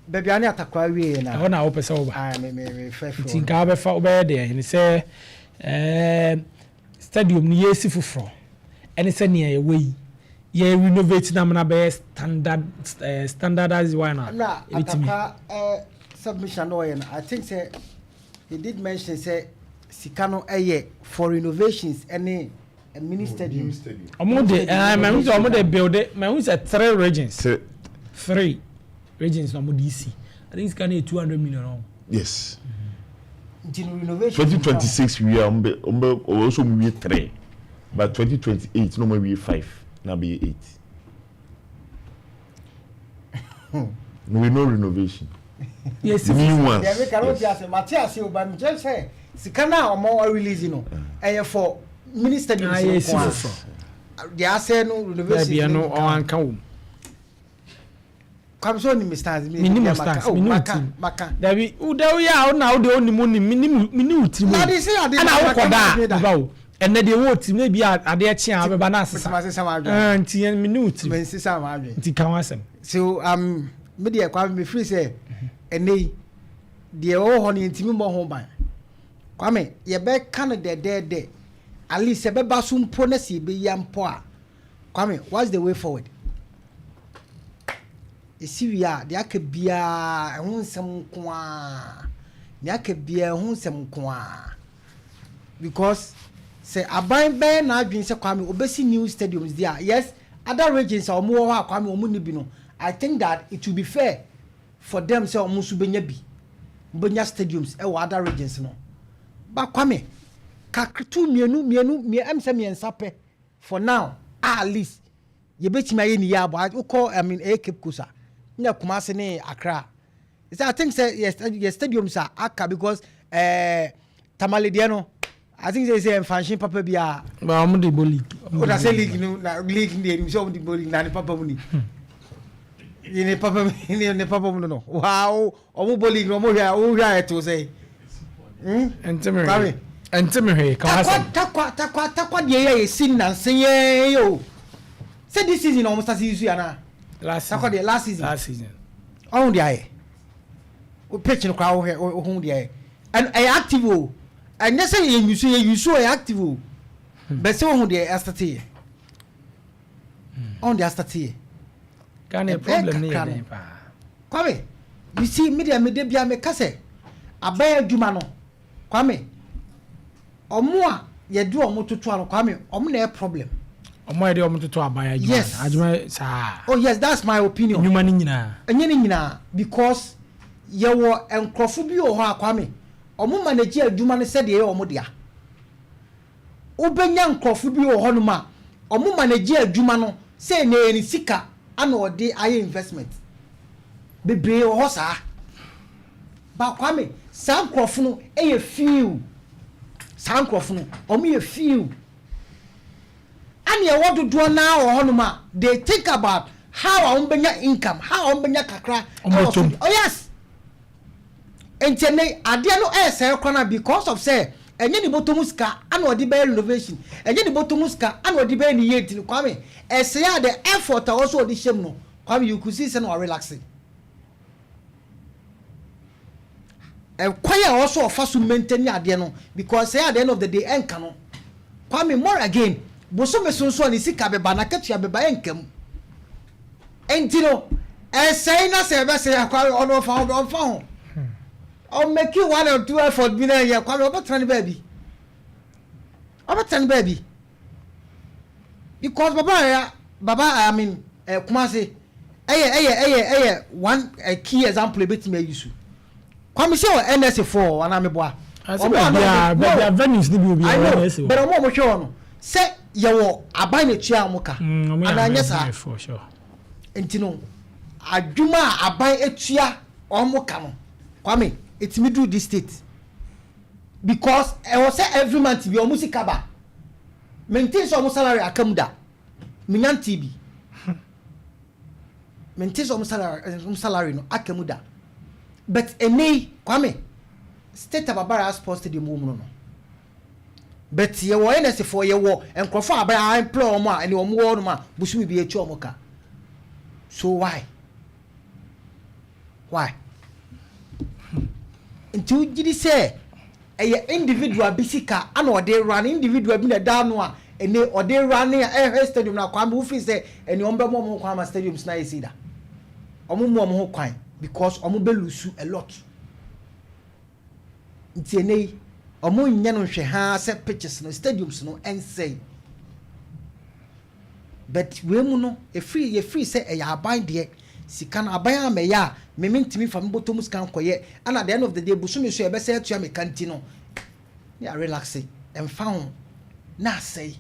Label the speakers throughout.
Speaker 1: Baabi a ne Atakora wieɛ na.
Speaker 2: Ɛhɔ na wopɛ sɛ woba.
Speaker 1: Ah, me me me fɛ
Speaker 2: Nti nka wobɛfa wobɛyɛ deɛ ne sɛ stadium no yɛsi foforɔ ɛne sɛ nea yɛwɔ yi yɛ renovate na amena bɛyɛ standard standardized one a
Speaker 1: Na
Speaker 2: ebitumi.
Speaker 1: Atakora submission na ɔyɛ no, I think sɛ he did mention sɛ sika no ɛyɛ for renovations ɛne a mini stadium.
Speaker 3: New stadium.
Speaker 2: Ɔmo de mɛhu sɛ ɔmo de build, mɛhu sɛ three regions. Three regions na ɔmo de si. I think sika no yɛ 200 million ɔmo.
Speaker 3: Yes.
Speaker 1: Nti no renovation.
Speaker 3: 2026 wie a, ɔmo bɛ ɔwɔ so ɔmo wie three, but 2028 na ɔmo wie five na bɛyɛ eight. No, we no renovation.
Speaker 2: Yɛsi
Speaker 3: New ones.
Speaker 1: Deɛ meka no, wote
Speaker 3: Yes.
Speaker 1: ase, mate ase o, ba mekyerɛ sɛ sika no a ɔmo release no ɛyɛ for mini stadium.
Speaker 2: Ah, yɛsi
Speaker 1: nko a.
Speaker 2: foforɔ.
Speaker 1: Deɛ asɛ no, renovation.
Speaker 2: Baabi ɛno ɔanka wɔ mu.
Speaker 1: Kwame sɛ onim stance.
Speaker 2: Menim stance, menim
Speaker 1: maka
Speaker 2: tirim.
Speaker 1: Maka.
Speaker 2: Dabi, wode woyɛ a wona wode onim onim menim wo tirim.
Speaker 1: Na de sɛ ade
Speaker 2: ɛna
Speaker 1: maka
Speaker 2: wokɔ da
Speaker 1: ma
Speaker 2: a ba o, ɛnɛ deɛ wɔ tirim na ebi a adeɛ kye a wobɛba na asesa.
Speaker 1: Mɛtumi asesa m'adwene.
Speaker 2: Ah, nti menim wo tirim.
Speaker 1: Mensesa m'adwene.
Speaker 2: Nti ka ho asɛm.
Speaker 1: So me deɛ, Kwame, mefiri sɛ ɛnɛ yi deɛ ɛwɔ hɔ no, yɛntumi mmɔ ho ban. Kwame, yɛbɛka no dɛdɛɛdɛ, at least yɛbɛba so mpo na sɛ yɛbɛyia mpo a, Kwame, what's the way forward? Ɛsi wie a, deɛ aka biara ɛho nsɛm nko a, deɛ aka biara ɛho nsɛm nko a, because sɛ aban bɛyɛ n'adwene sɛ, Kwame, obɛsi new stadiums deɛ a, yes, other regions a wɔn wɔ hɔ a, Kwame, wɔn ni bi no, I think that it will be fair for them sɛ wɔn nso bɛnya bi, bɛnya stadiums ɛwɔ other regions no. Ba Kwame, kakra tu mmienu mmienu sɛ mmiɛnsa pɛ for now a, at least yɛbɛtumi ayɛ ne yie abɔ. Wokɔ, I mean, ɛyɛ Cape Coast a, ne Kumasi ne Accra. So I think sɛ yɛ stadiums a aka, because Tamale deɛ no, I think sɛ nfanhyɛn papa bi a.
Speaker 2: Ba ɔmo de bɔ league.
Speaker 1: O na sɛ league no na league deɛ enim sɛ ɔmo de bɔ league na ne papa mu ni ne papa mu ne papa mu no waa ɔmo bɔ league no, ɔmo hwɛ a, ɔmo hwɛ a, ɛto sɛ.
Speaker 2: Ɛnti mi hwee, ɛnti mi hwee ka
Speaker 1: asɛm. Takwa, Takwa, Takwa deɛ yɛ esi nansi yɛ o, sɛ this season na ɔmo start yi so yana.
Speaker 2: Last.
Speaker 1: Takwa deɛ, last season.
Speaker 2: Last season.
Speaker 1: Ɔmo deɛ ayɛ o, pitch no koraa, ɔhwɛ ɔho deɛ ayɛ, ɛyɛ active o. Ɛnyɛ sɛ yɛ use, yɛ use o, ɛyɛ active o, bɛsɛ ɔho deɛ ɛstart yɛ, ɔho deɛ astart yɛ.
Speaker 2: Ghana problem ne yɛ den paa.
Speaker 1: Kwame, you see, mi deɛ, mi de bia mi ka sɛ abɛn adwuma no, Kwame, ɔmo a yɛde ɔmo toto ano, Kwame, ɔmo na yɛ problem.
Speaker 2: Ɔmo a yɛde ɔmo toto aban adwuma.
Speaker 1: Yes.
Speaker 2: Adwuma saa.
Speaker 1: Oh yes, that's my opinion.
Speaker 2: Nnwuma no nyinaa.
Speaker 1: Ɛnyɛ ne nyinaa, because yɛwɔ nkurɔfo bi wɔ hɔ a, Kwame, ɔmo manage adwuma no sɛdeɛ ɛyɛ ɔmo dea. Wobɛnya nkurɔfo bi wɔ hɔnom a ɔmo manage adwuma no sɛ ne yɛ ne sika ana ɔde ayɛ investment bebree wɔ hɔ saa. Ba Kwame, saa nkurɔfo no yɛ few. Saa nkurɔfo no, ɔmo yɛ few. Ana ɛwɔ dodoɔ naa wɔ hɔnom a they think about how a wɔn bɛnya income, how a wɔn bɛnya kakra.
Speaker 2: Ɔmo tom.
Speaker 1: Oh yes, nti ɛnɛ adeɛ no ɛyɛ sɛɛ kora na because of sɛ ɛnyɛ ne bɔtɔ mu sika ana ɔde bɛyɛ renovation, ɛnyɛ ne bɔtɔ mu sika ana ɔde bɛyɛ ne yie. Nti no, Kwame, ɛsɛ a the effort a wɔso ɔde hyɛ mu no, Kwame, you could see sɛ na ɔrelax. Ɛkwan a ɔso ɔfa so maintain adeɛ no, because sɛ at the end of the day ɛnka no, Kwame, more again, bosome so nso a ne sika bɛba, n'akatua bɛba, ɛnka mu. Nti no ɛsɛn na sɛ ɛbɛsɛn a, Kwame, ɔno ɔfa ho, ɔnfa ho. Ɔmake one or two effort bi na ɛyɛ, Kwame, ɔbɛtena ne baabi, ɔbɛtena ne baabi, because baba yɛ baba, I mean, Kumase ɛyɛ one key example ebetumi ayi so. Kwame, sɛ wɔ NSA fo anaa meboa?
Speaker 2: Ɔmo a baabi a venues ni bi obi.
Speaker 1: I know, but ɔmo a ɔmo hwɛ wɔ no sɛ yɛwɔ aban na etua ɔmo ka anaa nyɛ saa? Nti no adwuma a aban etua ɔmo ka no, Kwame, etimi duru this state because ɛwɔ sɛ every month bi ɔmo sika ba. Maintain sɛ ɔmo salary aka mu da, menya nti bi maintain sɛ ɔmo salary no aka mu da. But ɛnɛ, Kwame, state Baba Yara Sports Stadium wɔ mu no, but yɛwɔ NSA foɔ, yɛwɔ nkurɔfoɔ a aban employ wɔn a ɛne wɔn wɔ hɔnom a bosomi bi etua wɔn ka. So why? Why? Nti wogye di sɛ ɛyɛ individual bi sika ana ɔde run, individual bi na ɛda ano a ɛne ɔde run a ɛhwɛ stadium na kwan bi wofiri sɛ ɛne ɔmo bɛma ɔmo ho kwan ama stadiums na ayɛ si da? Ɔmo mu ɔmo ho kwan because ɔmo bɛ lose a lot. Nti ɛnɛ yi ɔmo nyɛ no nhwɛ haa sɛ pitches no, stadiums no ɛnsɛn, but wei mu no efiri yɛfiri sɛ ɛyɛ aban deɛ, sika no aban amɛyɛ a mɛmi ntumi fa mi bɔtɔ mu sika nkɔyɛ, ɛna at the end of the day busumi so yɛbɛsɛ atua mi ka. Nti no ne yɛ relax, ɛnfa ho na asɛe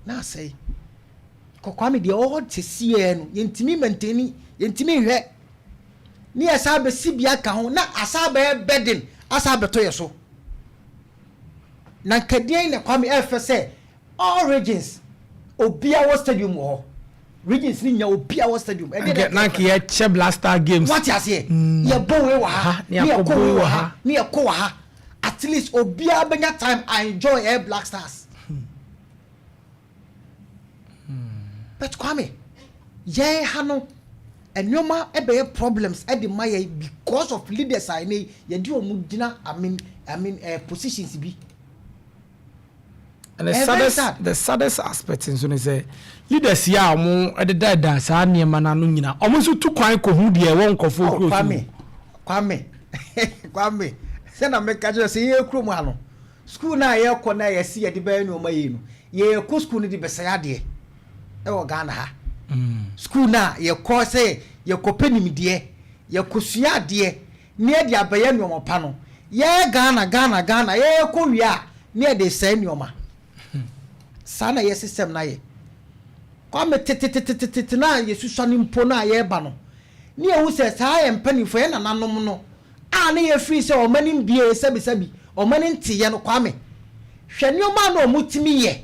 Speaker 1: na asɛe. Kɔkɔɔ mi deɛ ɔwɔ te sie no, yɛntumi maintain, yɛntumi nhwɛ ne yɛ saa bɛsi bi aka ho na asa bɛyɛ burden asa abɛtɔ yɛ so. Na nkadeɛ na Kwame ɛfɛ sɛ all regions obiara wɔ stadium wɔ hɔ, regions ni nya obiara wɔ stadium.
Speaker 2: Ɛdeɛ na nka yɛkyɛ Black Star games.
Speaker 1: Wate aseɛ, yɛbɔ wei wɔ ha
Speaker 2: ne
Speaker 1: ne
Speaker 2: yɛkɔ
Speaker 1: yɛkɔ wei
Speaker 2: wei
Speaker 1: wɔ
Speaker 2: wɔ
Speaker 1: ha
Speaker 2: ha.
Speaker 1: ne yɛkɔ wɔ ha. At least obiara bɛnya time I enjoy Black Stars. But Kwame, yɛn ha no nneɛma ɛbɛyɛ problems ɛde ma yɛ because of leaders a ɛnɛ yɛde wɔn gyina I mean positions bi.
Speaker 2: And the
Speaker 1: Eh, very
Speaker 2: saddest
Speaker 1: sad.
Speaker 2: The saddest aspect nso ne sɛ leaders yi a wɔn deda saa nneɛma n'ano nyinaa, wɔn nso tu kwan kɔhu deɛ ɛwɔ nkɔfoɔ
Speaker 1: Oh,
Speaker 2: kuro so.
Speaker 1: Kwame, Kwame, Kwame, sɛ na meka kyerɛ sɛ yɛyɛ kurom ha no, school no a yɛkɔ no a yɛsi yɛde bɛyɛ nneɛma yie no, yɛkɔ school no de bɛsɛe adeɛ ɛwɔ Ghana ha. School no a yɛkɔ sɛ yɛkɔpɛ nimdeɛ, yɛkɔsua adeɛ ne yɛde abɛyɛ nneɛma pa no, yɛyɛ Ghana, Ghana, Ghana, yɛkɔ wie a ne yɛde sɛe nneɛma. Saa na yɛ system na yɛ. Kwame, tetetetetete na yɛsusua no mpo no a yɛreba no, ne yɛhu sɛ saa yɛ mpanimfoɔ, yɛ nananom no a ne yɛfiri sɛ ɔma no mbie sɛbisɛbi, ɔma no nteyɛ no. Kwame, hwɛ nneɛma a na ɔmo tumi yɛ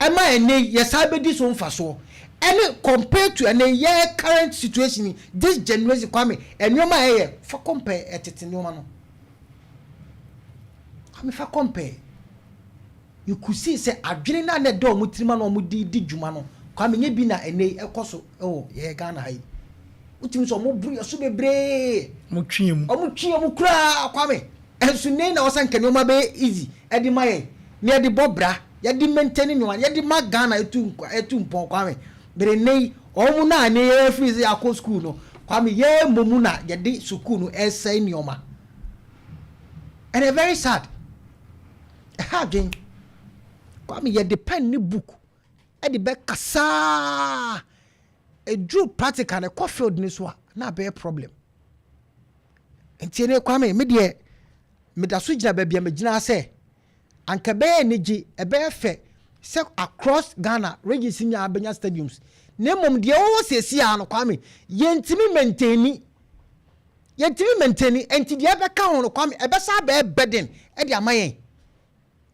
Speaker 1: ɛma ɛnɛ yɛsaa bɛdi so mfasoɔ ɛne compare to ɛnɛ yɛ current situation, this generation. Kwame, nneɛma a ɛyɛ fa compare ɛtete nneɛma no, Kwame, fa compare, you could see sɛ adwene na na ɛda ɔmo tirim a na ɔmo di dwuma no, Kwame, nye bi na ɛnɛ ɛkɔ so ɛwɔ yɛ Ghana ha yi. Wotumi sɛ ɔmo bu yɛ so bebree.
Speaker 2: Mo twe mu.
Speaker 1: Ɔmo twi ɔmo kuraa. Kwame, ɛnso ne na ɔsɛ nka nneɛma bɛyɛ easy ɛde ma yɛn na yɛde bɔ bra, yɛde maintain nneɛma, yɛde ma Ghana etu nkwa, etu mpɔn. Kwame, bere ne yi ɔmo na ne yɛ firi sɛ akɔ school no, Kwame, yɛ momu na yɛde sukuu no ɛsɛe nneɛma, and ɛ very sad. Ɛha adwen. Kwame, yɛde pen ne book ɛde bɛ kasaa, eduru practical na ɛkɔ field ne so a na abɛyɛ problem. Nti ne Kwame, me deɛ meda so gyina baabi a megyina sɛ anka ɛbɛyɛ anigye, ɛbɛyɛ fɛ sɛ across Ghana regions nyinaa bɛnya stadiums, na mmom deɛ wɔwɔ siesie a no, Kwame, yɛntumi maintain, yɛntumi maintain. Nti deɛ ɛbɛka ho no, Kwame, ɛbɛsa abɛyɛ burden ɛde ama yɛn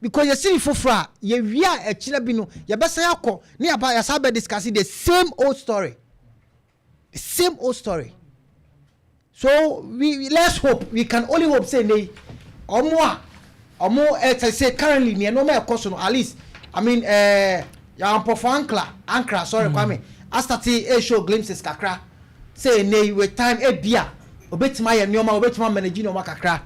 Speaker 1: because yɛsiri foforɔ a yɛwie a ɛkyerɛ bi no, yɛbɛsan akɔ ne yɛba yɛsan bɛ discuss the same old story, the same old story. So we let's hope, we can only hope say ne ɔmo a ɔmo ɛtɛ sɛ currently nea nneɛma ɛkɔ so no, at least, I mean, Yaw Ampofo Ankrah, Ankrah, sorry, Kwame, astart ɛ show glimpses kakra sɛ ne with time ebia obetumi ayɛ nneɛma, obetumi amanage nneɛma kakra.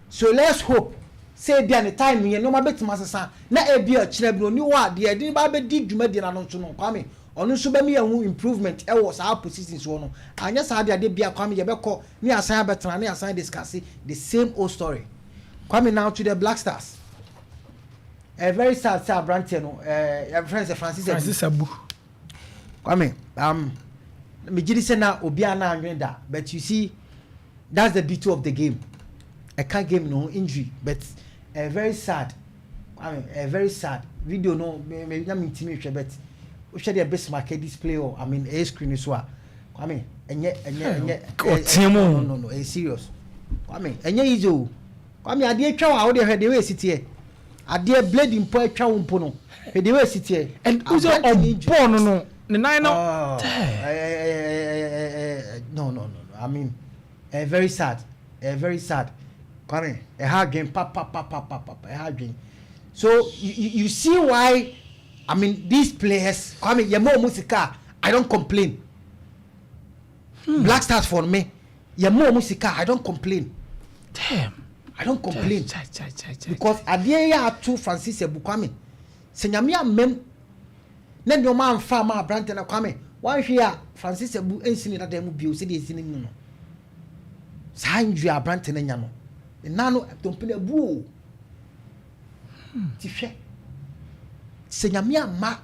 Speaker 1: So let's hope sɛ ebia ne time yɛ nneɛma betumi asesa na ebia kyerɛ bi no oni hɔ a deɛ ɛde ba bɛdi dwumadie na no nso no, Kwame, ɔno nso bɛmi yɛn ho improvement ɛwɔ saa positions wɔ no. Anyɛ saa de ade bia, Kwame, yɛbɛkɔ ne asan abɛtena ne asan discuss the same old story. Kwame, now to the Black Stars. Very sad sɛ aberanteɛ no yɛfrɛ sɛ Francis Abu.
Speaker 2: Francis Abu.
Speaker 1: Kwame, megye di sɛ na obiara na anwene da, but you see, that's the beauty of the game. Ɛka game no injury, but very sad, Kwame, very sad. Video no me me na me ntumi hwɛ, but wohwɛ deɛ Bismarck display wɔ, I mean, ɛyɛ screen so a, Kwame, ɛnyɛ ɛnyɛ.
Speaker 2: Ɔteɛ mu.
Speaker 1: No, ɛyɛ serious, Kwame. Ɛnyɛ easy o, Kwame. Adeɛ twa wɔ a wode hwɛ deɛ wɔyɛ teɛ, adeɛ blade mpo atwa wo mpo no, hwɛ deɛ wɔyɛ teɛ.
Speaker 2: And wosɛ ɔbɔɔ no ne nan no.
Speaker 1: Oh, no, I mean, very sad, very sad, Kwame. Ɛha adwen papapapapa, ɛha adwen. So you see why, I mean, these players, Kwame, yɛ mɔ ɔmo sika, I don't complain. Black Stars for me, yɛ mo ɔmo sika, I don't complain.
Speaker 2: Damn.
Speaker 1: I don't complain.
Speaker 2: Chai, chai, chai, chai.
Speaker 1: Because adeɛ yɛ ato Francis Abu, Kwame, sɛ Nyame amam na nneɛma amfa ama aberante no, Kwame, wanhwɛ a Francis Abu nsi ne dada mu bio sɛdeɛ esi ne mu no. Saa injury a aberante no anya no, nna no dompe no abu o. Ti hwɛ sɛ Nyame amma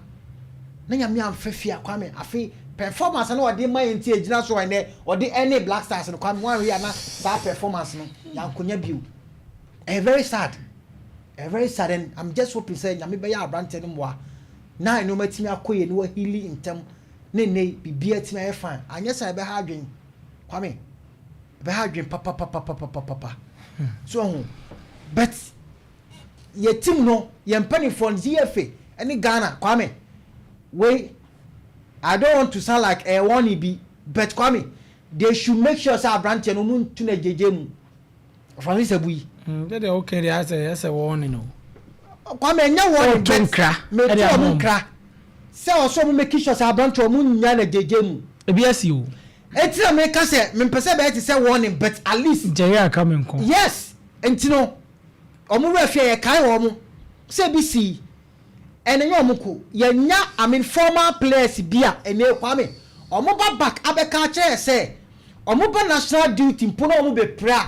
Speaker 1: na Nyame amfa fie a, Kwame, afei performance no ɔde ma yɛn ti egyina so ɛnɛ ɔde ɛne Black Stars no, Kwame, wanhwɛ a na saa performance no yankonya bio. Ɛyɛ very sad, ɛyɛ very sad, and I'm just hoping sɛ Nyame bɛyɛ aberante no mmoa na nneɛma tumi akɔ yie na waheal ntɛm ne ne biribiara tumi ayɛ fine. Anyɛ sɛ ɛbɛha adwen, Kwame, ɛbɛha adwen papapapapapapa so ɔho. But yɛ team no, yɛn mpanimfoɔ no, GFA ɛne Ghana, Kwame, wei I don't want to sound like ɛyɛ wɔn bi, but Kwame, they should make sure sɛ aberanteɛ no ɔmo ntu na gyegye mu, Francis Abu yi.
Speaker 2: Dede okay de asɛ wɔn no.
Speaker 1: Kwame, ɛnyɛ wɔn.
Speaker 2: Ɔto nkra.
Speaker 1: Mɛtu
Speaker 2: ɛde ama
Speaker 1: ɔmo
Speaker 2: ɔmo.
Speaker 1: Nkra sɛ ɔsɔ ɔmo make sure sɛ aberanteɛ ɔmo nya na gyegye mu.
Speaker 2: Ebi asi o.
Speaker 1: Eti na meka sɛ mempɛ sɛ bɛyɛ te sɛ warning, but at least.
Speaker 2: Nkyɛn aka mi nko.
Speaker 1: Yes, nti no ɔmo wura fie yɛ kae wɔn sɛ ebi si ɛna nyɛ ɔmo ko yɛnya, I mean, former players bi a ɛnɛ, Kwame, ɔmo ba back abɛka akyerɛ sɛ ɔmo ba national duty mpo na ɔmo bɛ pere a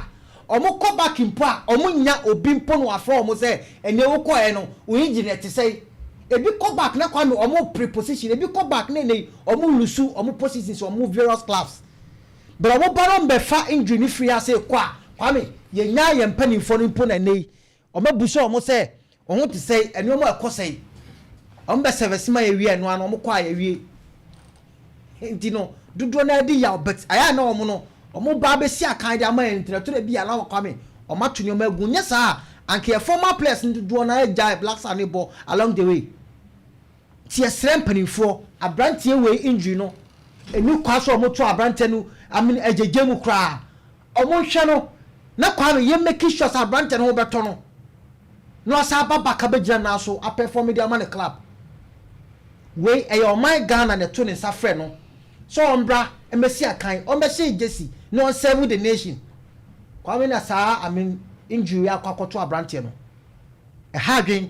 Speaker 1: ɔmo kɔ back mpo a ɔmo nya obi mpo no afɔ ɔmo sɛ ɛnɛ wokɔ yɛ no oyin gyina ɛte sɛ ebi kɔ back na, Kwame, ɔmo pre position, ebi kɔ back na ɛnɛ ɔmo lose ɔmo positions, ɔmo various clubs, but ɔmo ba no mbɛfa injury ni firi ase kɔ a, Kwame, yɛnya yɛn mpanimfoɔ no mpo na ɛnɛ yi ɔmo abu sɛ ɔmo sɛ ɔmo te sɛ ɛnneɛma ɛkɔ sɛ ɔmo bɛ sɛbɛsi ma yɛwie ɛno ano ɔmo kɔ a yɛwie. Nti no dodoɔ naa di yaw, but ayɛ a na ɔmo no ɔmo ba abɛsi akan de ama yɛn ntina bi a na Kwame ɔmo ato nneɛma agu. Nyɛ saa anka yɛ former players no dodoɔ naa gya Black Star ne bɔ along the way. Ti yɛsrɛ mpanimfoɔ, aberanteɛ wei injury no enu kwa so ɔmo to aberanteɛ no amin agyegye mu koraa, ɔmo nhwɛ no na, Kwame, yɛ make sure sɛ aberanteɛ no ho bɛtɔ no na ɔsan aba baka bɛgyina nan so aperform de ama ne club. Wei ɛyɛ ɔman Ghana na ɛto ne nsa frɛ no sɛ ɔmbra mmɛsi akan, ɔmbɛhyɛ jersey na ɔnserve the nation. Kwame, na saa, I mean, injury akɔ akɔto aberanteɛ no, ɛha adwen,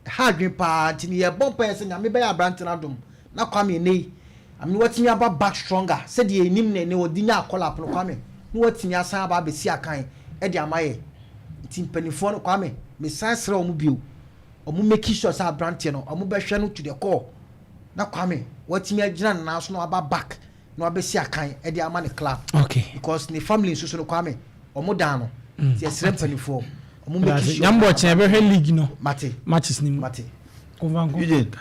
Speaker 1: ɛha adwen paa. Nti ne yɛbɔ mpa yɛ sɛ Nyame bɛyɛ aberanteɛ no adom na, Kwame, ɛnɛ yi, I mean, watumi aba back stronger sɛdeɛ enim na ɛnɛ wɔdi nya akɔla pono, Kwame, na watumi asan aba abɛsi akan ɛde ama yɛ. Nti mpanimfoɔ no, Kwame, mesan srɛ wɔn bio, wɔn make sure sɛ aberanteɛ no wɔn bɛhwɛ no to the core na, Kwame, watumi agyina ne nan so na waba back na wabɛsi akan ɛde ama ne club. Because ne family nso so no, Kwame, wɔn dan no. Nti yɛsrɛ mpanimfoɔ, wɔn make sure.
Speaker 2: Yambɔ kyɛn bɛhwɛ league no.
Speaker 1: Mate.
Speaker 2: Matches ni mu.
Speaker 1: Mate.
Speaker 2: Kɔnfanko.
Speaker 3: Eugene.